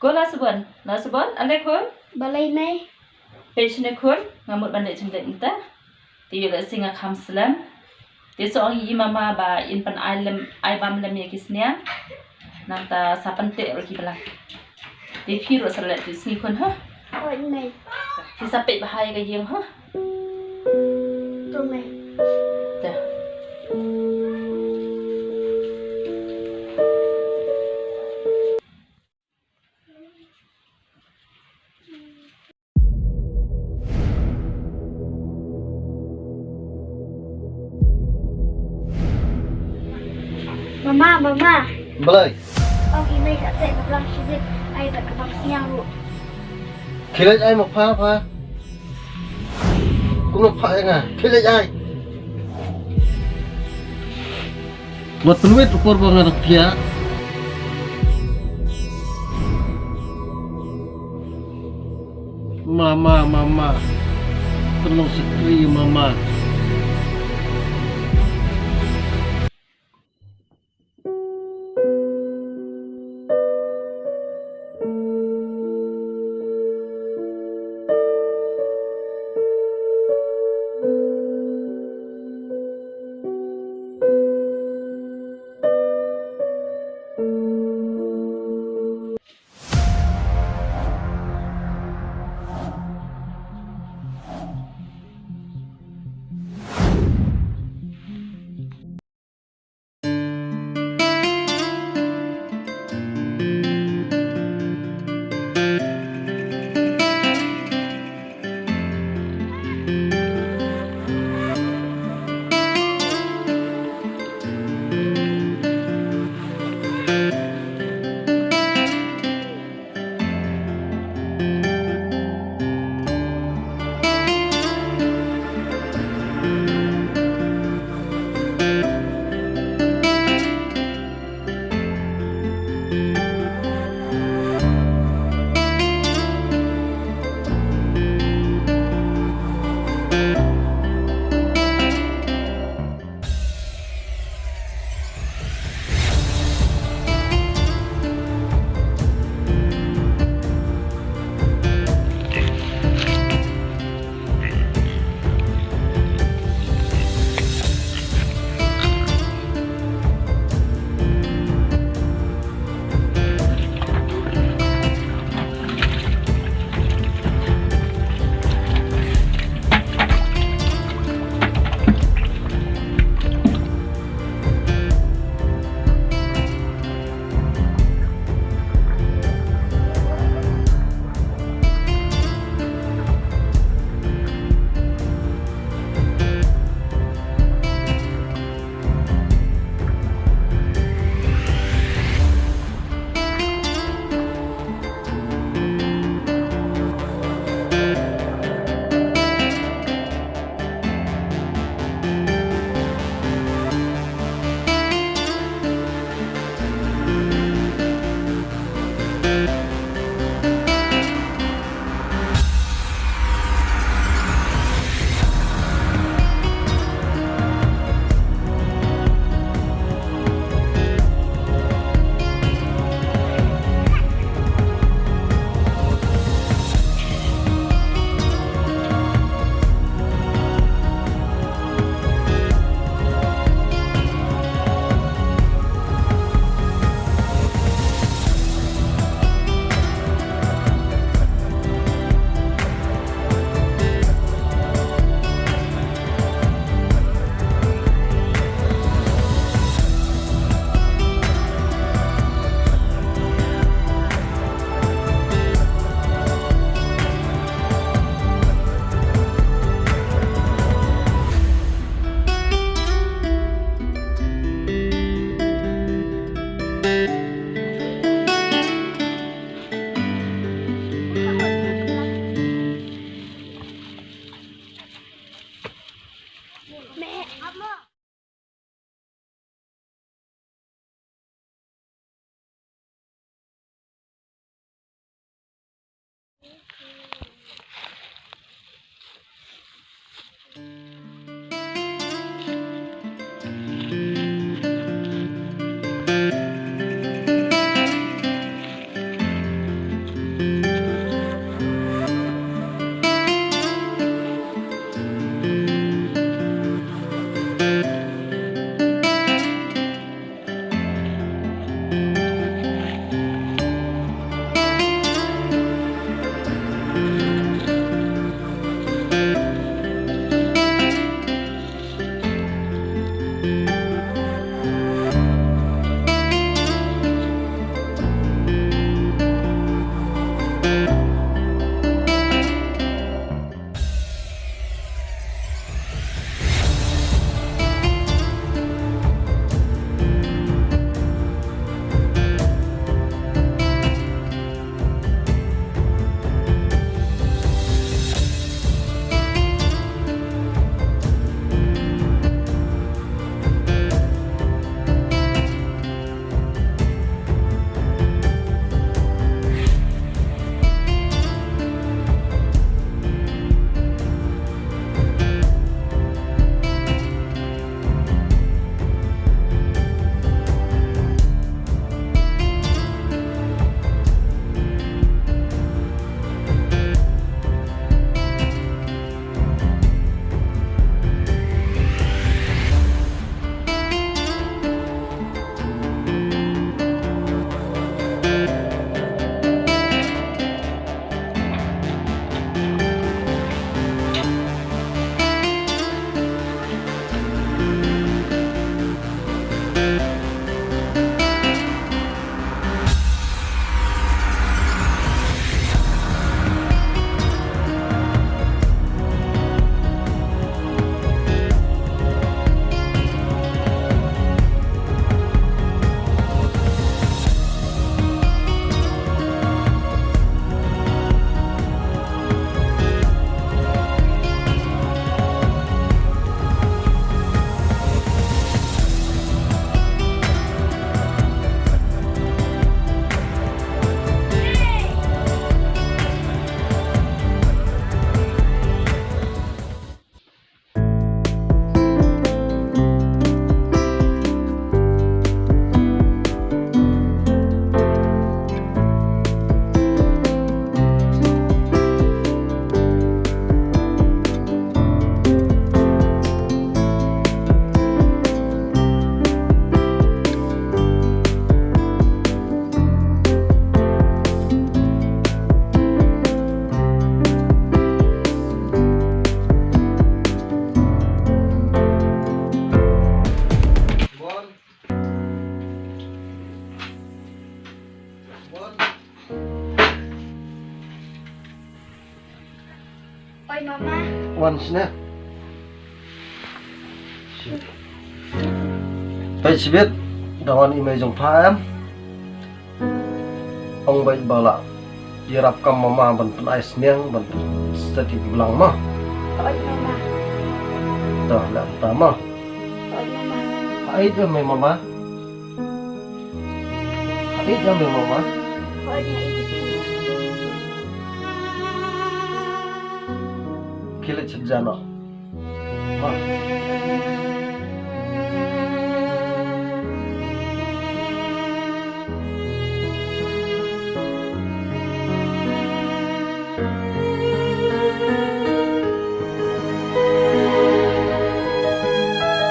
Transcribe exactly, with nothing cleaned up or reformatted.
Ko la Subon, la Subon, ale khun. Balei mei? Pei shane khun, nga mut ban leh jingleh mynta. Te ïoh lehse nga kham slem. Te sa ong ïa i mama ba in pan ai lem, ai bam lem ïa ki sniang. Nangta sa pynteh ruh ki blang. Te phi ruh sa leh tu sngi khun ha. Oi mei. Phi sa peit bha ïa ka ïing ha. To mei. Te. Mama, mama. Balei? Ong i mei ka teh ka blang shibit, ai bad ka bang sniang ruh. Khie leit ai ma pha pha. Kumno pha ïa nga. Khie leit ai. Wat pynwit u por ba nga dang thiah. Mama, mama. Pynlong shakri mama. Oi mama. Wan sini. Peit shibit, da wan i mei jong pha em. Ong beit ba la ïarap kam mama ban pynai sniang ban pynstad ki blang mo. Oi mama. Dah la ta mo. Oi mama. Ai da mei mama. Ai da mei mama. Oi mama. Kile chit jana. Ma.